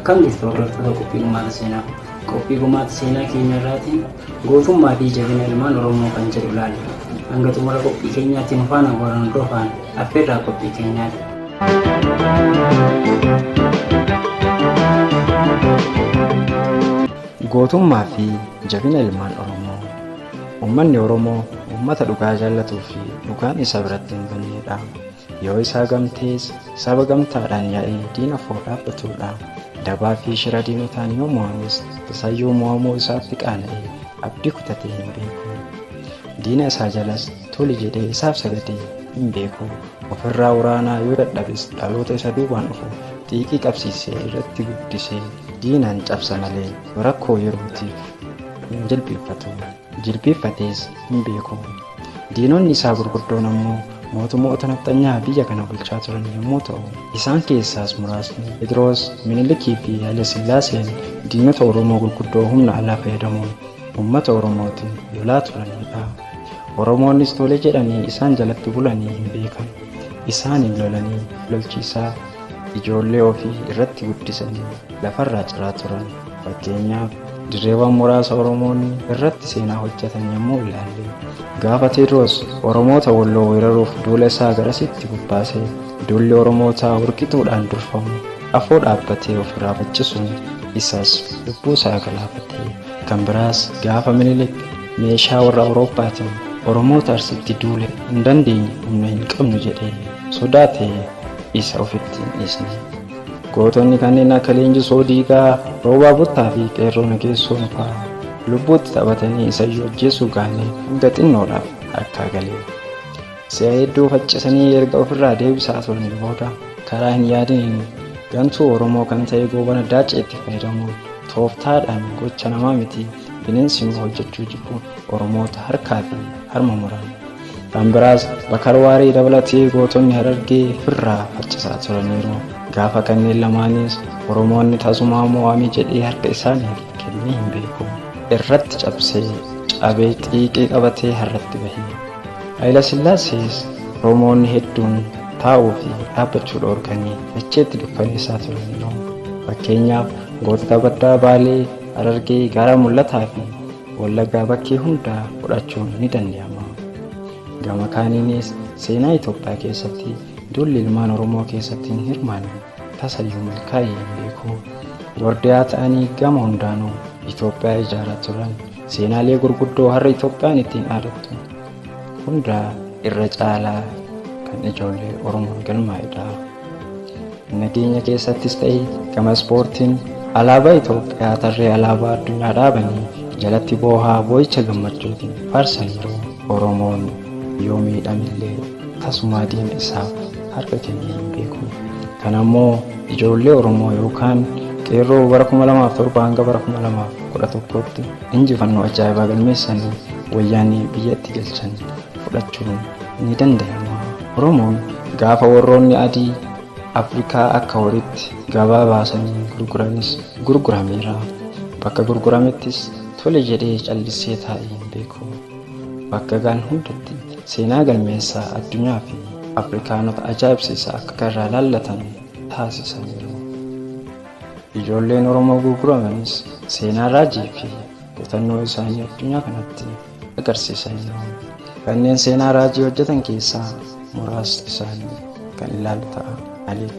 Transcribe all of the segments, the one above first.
Akkam jirtu hordoftoota qophii gumaata seenaa. Qophii gumaata seenaa keenya irraatiin gootummaa fi jabina ilmaan Oromoo kan jedhu ilaalla. Hanga xumura qophii keenyaatti nu faana bu'aan hordofaan affeerraa qophii keenyaati. Gootummaa fi jabina ilmaan Oromoo. Uummanni Oromoo uummata dhugaa jaallatuu fi dhugaan isa biratti hin bannedha. Yoo isaa gamtees saba gamtaadhaan yaa'ee diina foo dhaabbatudha. Dabaa fi shira diinotaan yoo mo'ames tasayyuu mo'amuu isaatti qaana'ee abdii kutatee hin beeku. Diina isaa jalas toli jedhee isaaf sagadee hin beeku. Ofirraa waraanaa yoo dadhabes dhaloota isa duubaan dhufu xiiqii qabsiisee irratti guddisee diinaan cabsa malee rakkoo yerootiif hin jilbiiffatu. Jilbiiffatees hin beeku. Diinonni isaa gurguddoon ammoo mootummoota nafxanyaa biyya kana bulchaa turan yommuu ta'u, isaan keessaas muraasni Phexros, Minilikii fi Haile Sillaaseen diinota Oromoo gurguddoo humna alaa fayyadamuun uummata Oromootiin lolaa turanidha. Oromoonnis tole jedhanii isaan jalatti bulanii hin beekan. Isaaniin lolanii lolchiisaa ijoollee ofii irratti guddisanii lafarraa ciraa turan. Fakkeenyaaf dirreewwan muraasa Oromoonni irratti seenaa hojjetan yommuu ilaalle gaafa Teedroos Oromoota Walloo weeraruuf duula isaa garasitti bobbaase duulli Oromootaa warqituudhaan durfamu afoo dhaabbatee ofirraa faccisuun isas lubbuu isaa galaafate. Kan biraas gaafa Minilik meeshaa warra Awurooppaatiin Oromoota Arsiitti duule hin dandeenye humna hin qabnu jedhee sodaate isa ofitti hin dhiisne. Gootonni kanneen akka Leenjisoo Diigaa, Roobaa Buttaa fi Qeerroo Nageessoon fa'aa lubbuutti taphatanii isayyuu ajjeesuu gaanii hanga xinnoodhaaf harkaa galee. Si'a hedduu faccisanii erga ofirraa deebisaa turanii booda karaa hin yaadiniin gantuu Oromoo kan ta'e Goobana Daaceetti fayyadamuun tooftaadhaan gocha namaa miti bineensi nu hojjechuu jibbu Oromoota harkaa fi harma muran. Kan biraas Bakar Waaree dabalatee gootonni Harargee firraa faccisaa turaniiru. Gaafa kanneen lamaanis Oromoonni tasumaa mo'ame jedhee harka isaaniif kennee hin beeku. Irratti cabsee cabee xiiqii qabatee har'atti bahe. Hayila Sillaasees Oromoonni hedduun taa'uu fi dhaabbachuu dhoorkanii dacheetti dukkaneessaa turaniiru. Fakkeenyaaf gootota baddaa Baalee, Harargee, Gaara Mul'ataa fi Wallaggaa bakkee hundaa fudhachuun ni danda'ama. Gama kaaniinis seenaa Itoophiyaa keessatti duulli ilmaan Oromoo keessatti hin hirmaanne tasayyuu milkaa'ee hin beeku. Wardiyaa ta'anii gama hundaanuu Itoophiyaa ijaaraa turan. Seenaalee gurguddoo har'a Itoophiyaan ittiin dhaadattu hundaa irra caalaa kan ijoollee Oromoon galmaa'edha. Nageenya keessattis ta'e gama ispoortiin alaabaa Itoophiyaa tarree alaabaa addunyaa dhaabanii jalatti boohaa boo'icha gammachuutiin faarsaniiru. Oromoon yoo miidhamillee tasumaa diina isaaf harka kennee hin beeku. Kana immoo ijoollee Oromoo yookaan qeerroo bara 2007 hanga bara 2011tti injifannoo ajaa'ibaa galmeessanii wayyaanee biyyatti galchan fudhachuun ni danda'ama. Oromoon gaafa warroonni adii Afrikaa akka horiitti gabaa baasanii gurguranis gurgurameera. Bakka gurguramettis tole jedhee callisee taa'ee hin beeku. Bakka gaan hundatti seenaa galmeessaa addunyaa fi Afrikaanota ajaa'ibsiisaa akka irraa laallatan taasisaniiru. Ijoolleen Oromoo gurguramanis seenaa raajii fi kutannoo isaanii addunyaa kanatti agarsiisaniiru. Kanneen seenaa raajii hojjetan keessaa muraasni isaanii kan ilaallu ta'a. Malik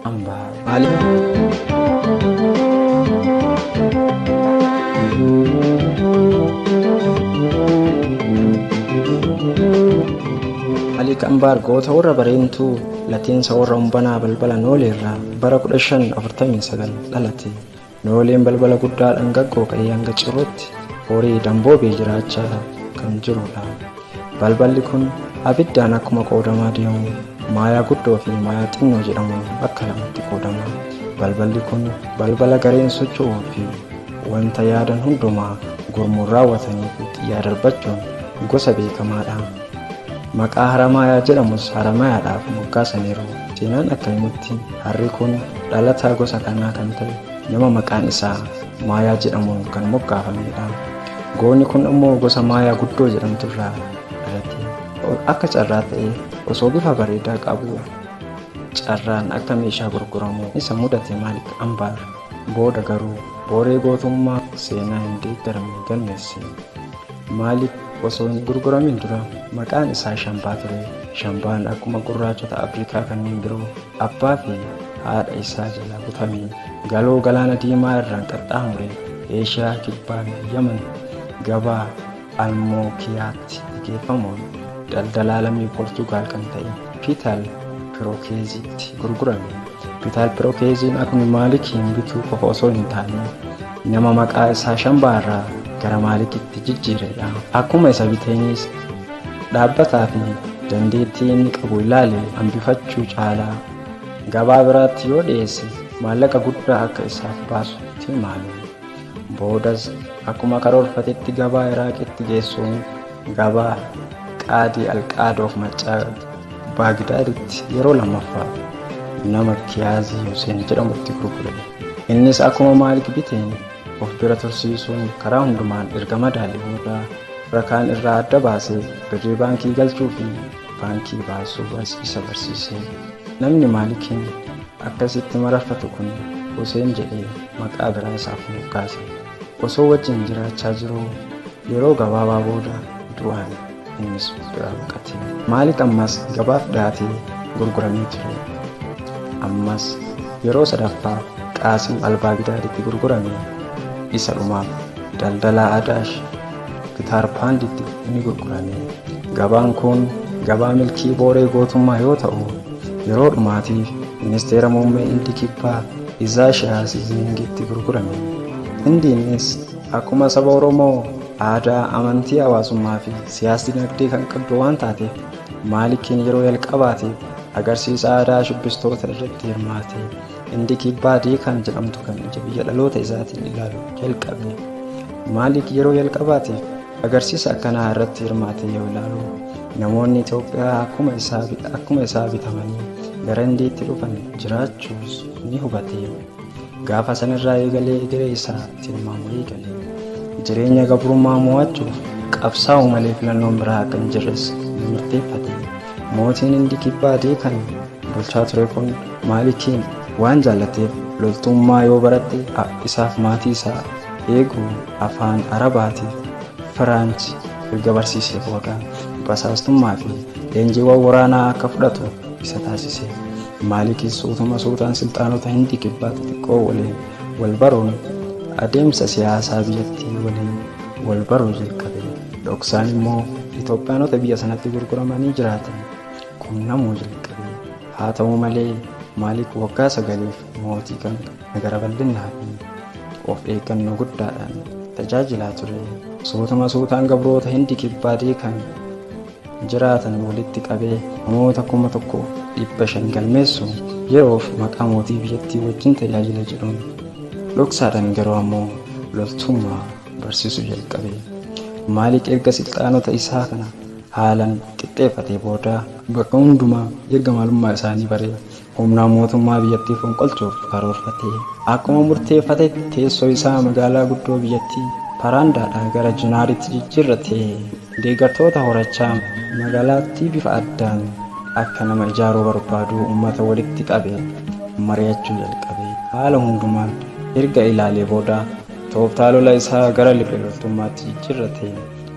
Ambaa. Malik. Malik Ambaar goota warra Bareentuu Lateensa warra Umbanaa balbala Nooleerraa bara 1549 dhalate. Nooleen balbala guddaa dhangaggoo ka'ee hanga cirootti horii damboobee jiraachaa kan jirudha. Balballi kun abiddaan akkuma qoodamaa deemu maayaa guddoo fi maayaa xinnoo jedhamuun bakka lamatti qoodama. Balballi kun balbala gareen socho'uu fi wanta yaadan hundumaa gurmuun raawwatanii fi xiyyaa darbachuun gosa beekamaadha. Maqaa Haramaayaa jedhamus Haramayaadhaaf moggaasaniiru. Seenaan akka himutti harri kun dhalataa gosa kanaa kan ta'e nama maqaan isaa Maayaa jedhamuun kan moggaafamedha. Goonni kun immoo gosa Maayaa guddoo jedhamturraa dhalate. Akka carraa ta'e osoo bifa bareedaa qabu carraan akka meeshaa gurguramu isa mudate Maalik Ambaar. Booda garuu booree gootummaa seenaa hin deeggaramne galmeesse. Maalik osoo hin gurguramin dura maqaan isaa Shambaa ture. Shambaan akkuma gurraachota Afrikaa kanneen biroo abbaa fi haadha isaa jalaa butame galoo galaana diimaa irraan qaxxaamure Eeshiyaa kibbaan Yaman gabaa Almookiyaatti geeffamuun daldalaa lammii Poortugaal kan ta'e Piital Pirookeeziitti gurgurame. Piital Pirookeeziin akkuma Maalikiin bituu qofa osoo hin taane nama maqaa isaa Shambaa irraa gara Maalikitti jijjiiredha. Akkuma isa biteenis dhaabbataa fi dandeettii inni qabu ilaale hambifachuu caalaa gabaa biraatti yoo dhiyeesse maallaqa guddaa akka isaaf baasu tilmaame. Boodas akkuma karoorfatetti gabaa Iraaqitti geessuun gabaa Qaadii Alqaadoof Maccaa Baagdaaditti yeroo lammaffaa nama Kiyaazii Huseen jedhamutti gurgure. Innis akkuma Maalik biteen of bira tursiisuun karaa hundumaan erga madaale booda rakaan irraa adda baasee birrii baankii galchuu fi baankii baasuu isa barsiise. Namni Maalikiin akkasitti mararfatu kun Huseen jedhee maqaa biraa isaaf moggaase. Osoo wajjin jiraachaa jiruu yeroo gabaabaa booda du'aan innis biraa baqate. Maalik ammas gabaaf dhiyaatee gurguramee ture. Ammas yeroo sadaffaa Qaasim Albaagidaaditti gurgurame. Isa dhumaaf daldalaa Adaash Bitaarpaanditti ni gurgurame. Gabaan kun gabaa milkii booree gootummaa yoo ta'u yeroo dhumaatiif ministeera muummee Indii kibbaa Izaashiyaa Siizingitti gurgurame. Indiinis akkuma saba Oromoo aadaa, amantii hawaasummaa fi siyaas dinagdee kan qabdu waan taateef Maalikiin yeroo jalqabaatiif agarsiisa aadaa shubbistoota irratti hirmaate. Indi kibbaa Deekaan jedhamtu kan ija biyya dhaloota isaatiin ilaalu jalqabe. Maalik yeroo jalqabaatiif agarsiisa akkanaa irratti hirmaate yoo ilaalu namoonni Itoophiyaa akkuma isaa bitamanii gara Indiitti dhufan jiraachuus ni hubate. Gaafa sanarraa eegalee egeree isaa tilmaamuu eegale. Jireenya gabrummaa mo'achuuf qabsaa'u malee filannoon biraa akka hin jirres ni murteeffate. Mootiin Indii kibbaa Deekan bulchaa ture kun Maalikiin waan jaallateef loltummaa yoo baratte isaaf maatii isaa eeguu afaan Arabaatiif Firaanchi erga barsiisee booda basaastummaa fi leenjiiwwan waraanaa akka fudhatu isa taasise. Maalikis suutuma suutaan silxaanota Hindii kibbaa xixiqqoo waliin wal baruun adeemsa siyaasaa biyyattii waliin wal baruu jalqabe. Dhoksaan immoo Itoophiyaanota biyya sanatti gurguramanii jiraatan qunnamuu jalqabe. Haa ta'u malee Maalik waggaa 9f mootii kan gara bal'innaa fi of eeggannoo guddaadhaan tajaajilaa ture. Suutuma suutaan gabroota Hindi kibbaa kan jiraatan walitti qabee namoota 1,500 galmeessuun yeroof maqaa mootii biyyattii wajjin tajaajila jedhuun dhoksaadhaan garuu ammoo loltummaa barsiisuu jalqabe. Maalik erga silxaanota isaa kana haalaan qixxeeffatee booda bakka hundumaa erga maalummaa isaanii baree humnaan mootummaa biyyattii fonqolchuuf karoorfate. Akkuma murteeffate teessoo isaa magaalaa guddoo biyyattii Paraandaadhaa gara Junaaritti jijjiirrate. Deeggartoota horachaa magaalattii bifa addaan akka nama ijaaruu barbaadu uummata walitti qabe mari'achuu jalqabe. Haala hundumaan erga ilaalee booda tooftaa lola isaa gara liphee loltummaatti jijjiirrate.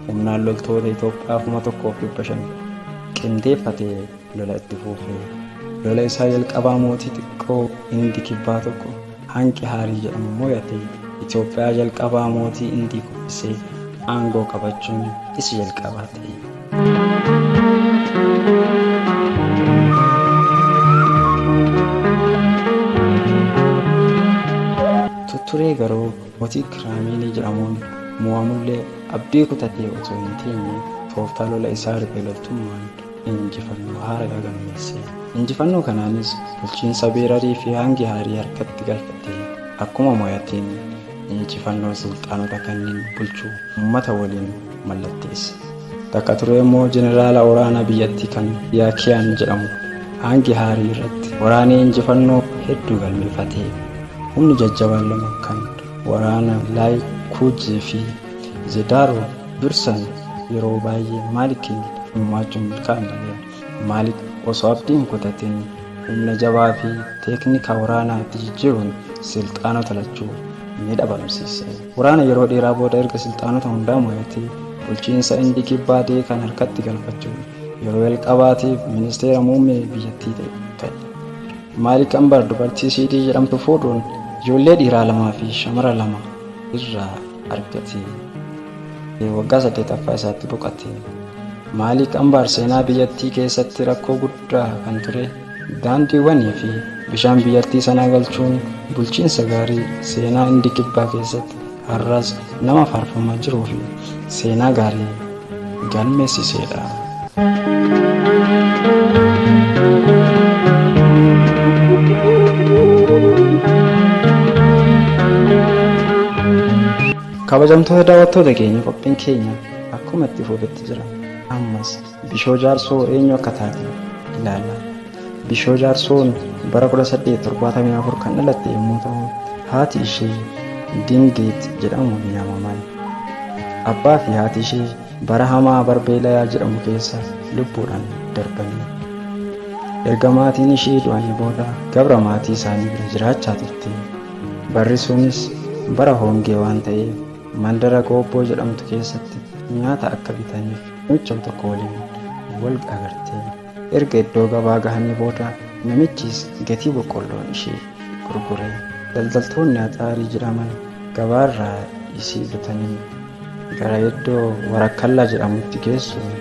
Humnaan loltoota Itoophiyaa 1,500 qindeeffatee lola itti fufe. Lola isaa jalqabaa mootii xiqqoo Indii kibbaa tokko Hanqi Haarii jedhamu mo'ate. Itoophiyaa jalqabaa mootii Indii kuffisee aangoo qabachuun isa jalqabaa ta'e. Tutturee garuu mootii Kiraamiinii jedhamuun mo'amullee abdii kutatee otoo hin teenye tooftaa lola isaa riphee loltummaan injifannoo haaraa galmeesse. Injifannoo kanaanis bulchiinsa Beerarii fi Hangi Haarii harkatti galfate. Akkuma mo'ateen injifannoo sulxaanota kanneen bulchuu uummata waliin mallatteesse. Takka ture immoo jeneraala waraanaa biyyattii kan Yaakiyaan jedhamu Hangi Haarii irratti waraanee injifannoo hedduu galmeeffate. Humni jajjabaan lama kan waraana Laay Kuujii fi Zedaaroo dursan yeroo baay'ee Maalikiin mo'achuun milkaa'an malee Maalik osoo abdii hin kutatin humna jabaa fi teeknika waraanaa itti jijjiiruun Silxaanota lachuu ni dhabamsiise. Waraana yeroo dheeraa booda erga silxaanota hundaa mo'atee bulchiinsa Indii Kibbaa Deekan harkatti galfachuun yeroo jalqabaatiif ministeera muummee biyyattii ta'e. Maalik Ambar dubartii Siidii jedhamtu fuudhuun ijoollee dhiiraa lamaa fi shamara lama irraa argate. Waggaa 8ffaa isaatti boqote. Maalik Ambaar seenaa biyyattii keessatti rakkoo guddaa kan ture daandiiwwanii fi bishaan biyyattii sanaa galchuun bulchiinsa gaarii seenaa Indii Kibbaa keessatti har'as nama faarfamaa jiruu fi seenaa gaarii galmeessiseedha. Kabajamtoota daawwattoota keenya, qophiin keenya akkuma itti fufetti jira. Ammas Bishoo Jaarsoo eenyu akka taate ilaalla. Bishoo Jaarsoon bara 1874 kan dhalatte yommuu ta'u, haati ishee Dingeet jedhamuun yaamaman. Abbaa fi haati ishee bara hamaa Barbeelayaa jedhamu keessa lubbuudhaan darbanii. Erga maatiin ishee du'anii booda gabra maatii isaanii bira jiraachaa turte. Barri sunis bara hongee waan ta'eef mandara Goobboo jedhamtu keessatti nyaata akka bitaniif namicha tokko waliin wal agarte. Erga iddoo gabaa gahanii booda namichis gatii boqqolloon ishee gurgure. Daldaltoonni Axaarii jedhaman gabaarraa isii bitanii gara iddoo Warakkallaa jedhamutti geessuun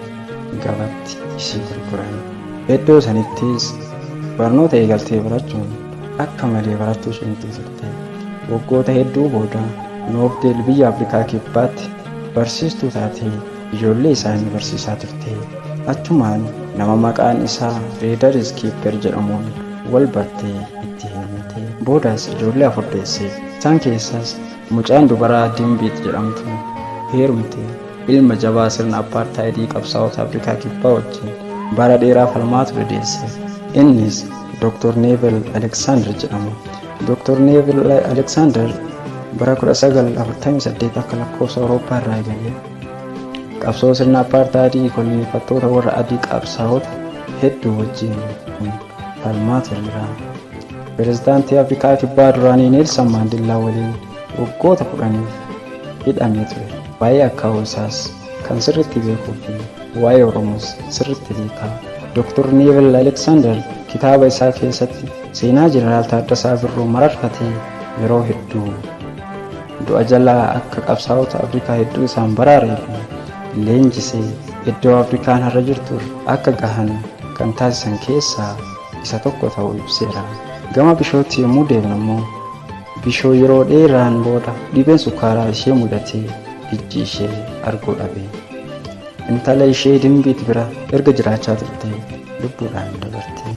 gabatti isii gurguran. Iddoo sanittis barnoota eegaltee barachuun akka malee barattuu cimtuu turte. Waggoota hedduu booda Noofdeel biyya Afrikaa Kibbaatti barsiistuu taatee ijoollee isaanii barsiisaa turte. Achumaan nama maqaan isaa Reedaris Kiipper jedhamuun wal bartee itti heerumte. Boodas ijoollee afur deesse. Isaan keessaas mucaan dubaraa Dimbiit jedhamtu heerumte ilma jabaa sirna appaartaayidii qabsaa'ota Afrikaa Kibbaa wajjin bara dheeraa falmaa ture deesse. Innis Dr. Nevel Aleksaandar jedhama. Dr. Nevel Aleksaandar bara 1948 akka lakkoofsa Awurooppaa irraa eegalee qabsoo sirna appaartaayidii koloneeffattoota warra adii qabsaa'ota hedduu wajjin falmaa tureera. Pireezidaantii Afrikaa Kibbaa duraanii Neelsan Maandellaa waliin waggoota 10f hidhamee ture. Waa'ee akaawuu isaas kan sirriitti beekuu fi waa'ee Oromoos sirriitti beeka. Dr. Nevel Aleksaandar kitaaba isaa keessatti seenaa Jeneraal Taaddasaa Birruu mararfatee yeroo hedduu du'a jalaa akka qabsaa'ota Afrikaa hedduu isaan baraaree fi leenjisee iddoo Afrikaan har'a jirtu akka gahan kan taasisan keessaa isa tokko ta'uu ibseera. Gama Bishootti yommuu deemnu immoo Bishoo yeroo dheeraan booda dhibeen sukkaaraa ishee mudatee ijji ishee arguu dhabe. Intala ishee Dimbiit bira erga jiraachaa turte lubbuudhaan dabarte.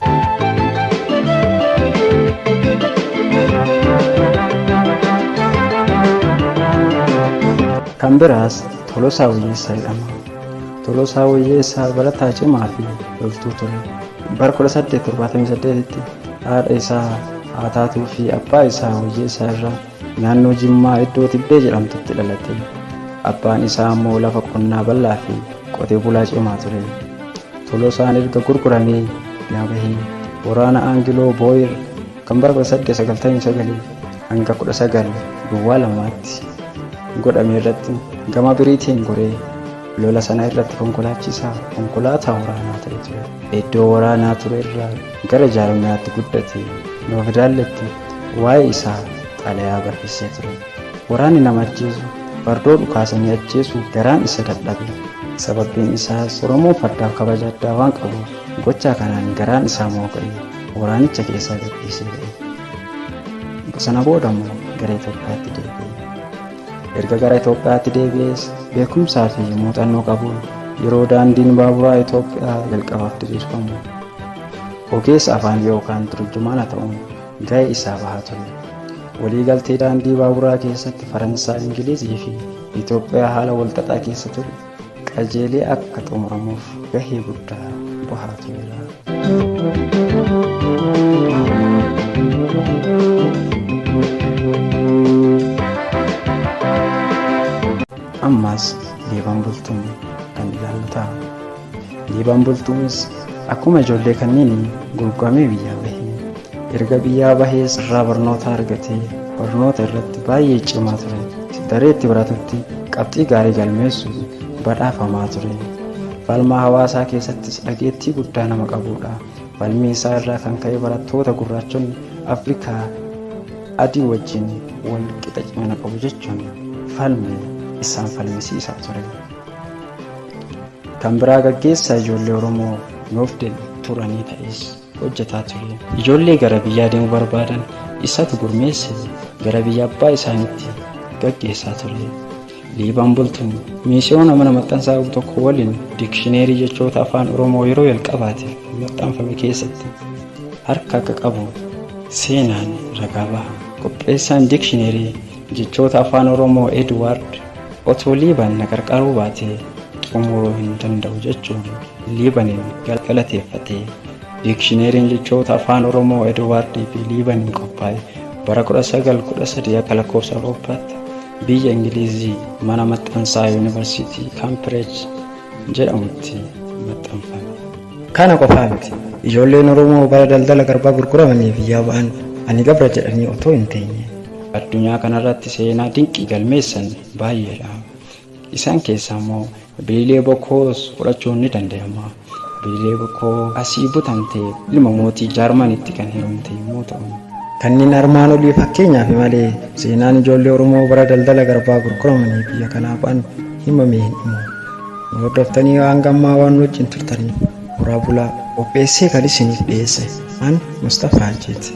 Kan biraas Tolosaa Wayyeessaa jedhama. Tolosaa Wayyeessaa barataa cimaa fi loltuu ture. Bara 1878tti haadha isaa Haataatuu fi abbaa isaa Wayyeessaa irraa naannoo Jimmaa iddoo Tibbee jedhamtutti dhalate. Abbaan isaa immoo lafa qonnaa bal'aa fi qotee bulaa cimaa ture. Tolosaan erga gurguramee biyyaa bahee waraana Aangiloo Booyir kan bara 1899 hanga 19 duwwaa lamaatti godhame irratti gama Biriiteen goree lola sana irratti konkolaachisaa konkolaataa waraanaa ta'e ture. Iddoo waraanaa ture irraa gara jaarmiyaatti guddate Noofidaalletti waa'ee isaa xalayaa barreessee ture. Waraanni nama ajjeesu fardoo dhukaasanii ajjeesuuf garaan isa dadhabe. Sababbiin isaas Oromoon fardaaf kabaja addaa waan qabuuf gochaa kanaan garaan isaa mooga'e waraanicha keessaa gadhiisee ba'e. Sana booda immoo gara Itoophiyaatti deebi'e. Erga gara Itoophiyaatti deebi'ees beekumsaa fi muuxannoo qabuun yeroo daandiin baaburaa Itoophiyaa jalqabaaf diriirfamu ogeessa afaan yookaan turjumaana ta'uun ga'ee isaa bahaa ture. Waliigaltee daandii baaburaa keessatti Faransaay, Ingilizii fi Itoophiyaa haala walxaxaa keessa ture qajeelee akka xumuramuuf gahee guddaa bahaa tureera. Ammas Liiban Bultuun kan ilaallu ta'a. Liiban Bultuunis akkuma ijoollee kanneenii gurguramee biyyaa bahe. Erga biyyaa bahees irraa barnoota argatee barnoota irratti baay'ee cimaa ture. Dareetti baratutti qabxii gaarii galmeessuun badhaafamaa ture. Falmaa hawaasaa keessattis dhageettii guddaa nama qabudha. Falmii isaa irraa kan ka'e barattoota gurraachonni Afrikaa adii wajjin wal qixa cimina qabu jechuun falmii isaan falmisiisaa ture. Kan biraa gaggeessaa ijoollee Oromoo Noofdel turanii ta'es hojjetaa ture. Ijoollee gara biyyaa deemuu barbaadan isatu gurmeesse gara biyya abbaa isaaniitti gaggeessaa ture. Liiban Bultum miisiyoona mana maxxansaa qabu tokko waliin dikshineerii jechoota afaan Oromoo yeroo jalqabaatiif maxxanfame keessatti harka akka qabu seenaan ragaa baha. Qopheessaan dikshineerii jechoota afaan Oromoo Edwaard otoo Liiban na qarqaruu baatee xumuruu hin danda'u jechuun Liibaniin galateeffate. Dikshineeriin jechoota afaan Oromoo Edwaardii fi Liibaniin qophaa'e bara 1913 akka lakkoofsa Awurooppaatti biyya Ingilizii mana maxxansaa Yuunivarsiitii Kaampireej jedhamutti maxxanfame. Kana qofaa miti. Ijoolleen Oromoo bara daldala garbaa gurguramanii biyyaa ba'an ani gabra jedhanii otoo hin teenye. Addunyaa kanarratti seenaa dinqii galmeessan baay'eedha. Isaan keessaa immoo Biliilee Bokoos fudhachuun ni danda'ama. Biliilee Bokoo asii butamtee ilma mootii Jaarmanitti kan heerumte yommuu ta'u. Kanneen armaan olii fakkeenyaaf malee seenaan ijoollee Oromoo bara daldala garbaa gurguramanii biyya kanaa ba'an himamee hin dhumu. Nu hordoftanii hanga ammaa waan nu wajjin turtaniif horaa bulaa. Qopheessee kan isiniif dhiyeesse an Mustafaa Hajjiiti.